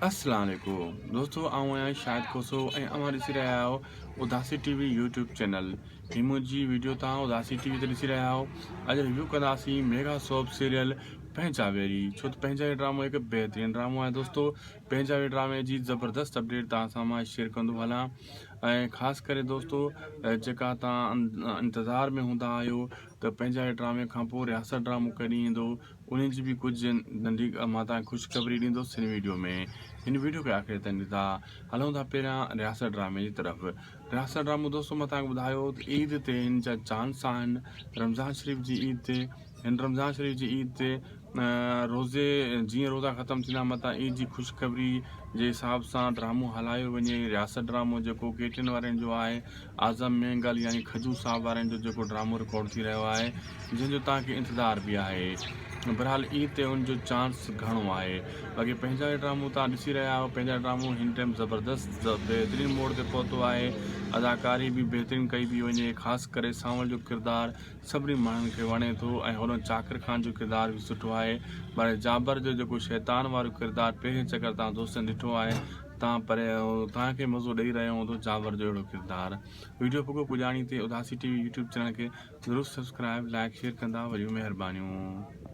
السلام عليڪم دوستو آئون آهيان شاهد کوسو ۽ اوهان ڏسي رهيا آهيو Udasi T V YouTube channel هي منهنجي ويڊيو توهان اداسي ٽي وي تي ڏسي رهيا آهيو اڄ ريويو ڪنداسين ميگا سوپ سيريل پنهنجا ويري ڇو ته پنهنجا ويري ڊرامو هڪ بهترين ڊرامو آهي دوستو پنهنجا ويري ڊرامي جي زبردست اپڊيٽ توهان سان مان شيئر ڪندو هلان ۽ خاص ڪري دوستو جيڪا توهان انتظار ۾ هوندا آهيو ته پنهنجا ويري ڊرامي کان پوء رياست ڊرامو ڪڏهن ايندو انهي جي به ڪجهه ننڍي مان توهان کي خوشخبري ڏيندس هن ويڊيو ۾ هن ويڊيو کي آخر تائين ڏسندا هلون ٿا پهريان رياست ڊرامي جي طرف رياست ڊرامو دوستو مان توهان کي ٻڌايو ته عيد تي هن جا چانس آهن رمضان شريف جي عيد تي هن رمضان شريف جي عيد تي روزي جيئن روزا ختم ٿيندا متان عيد جي خوشخبري جي حساب سان ڊرامو هلايو وڃي رياست ڊرامو جيڪو ڪيٽين وارن جو آهي اعظم مينگل يعني کجو صاحب وارن جو جيڪو ڊرامو رڪارڊ ٿي رهيو آهي جنهن جو توهان کي انتظار به آهي بھرحال عيد تي ان جو چانس گهڻو آهي باقي پنهنجا هي ڊرامو توهان ڏسي رهيا آهيو پنهنجا ڊرامو هن ٽائيم زبردست بهترين موڙ تي پهتو آهي اداڪاري به بهترين ڪئي پئي وڃي خاص ڪري سانول جو ڪردار سڀني ماڻهن کي وڻي ٿو ۽ هوڏانهن چاڪر خان جو ڪردار به سٺو آهي پر جابر جو جيڪو شيطان وارو ڪردار پهرين چڪر توهان دوستن ڏٺو آهي تان پر توهان کي مزو ڏئي رهيو هوندو جابر جو اهڙو ڪردار ويڊيو پڳو پڄاڻي تي Udasi T V YouTube channel کي ضرور سبسڪرائب لائڪ شيئر ڪندا وڏيون مهربانيون.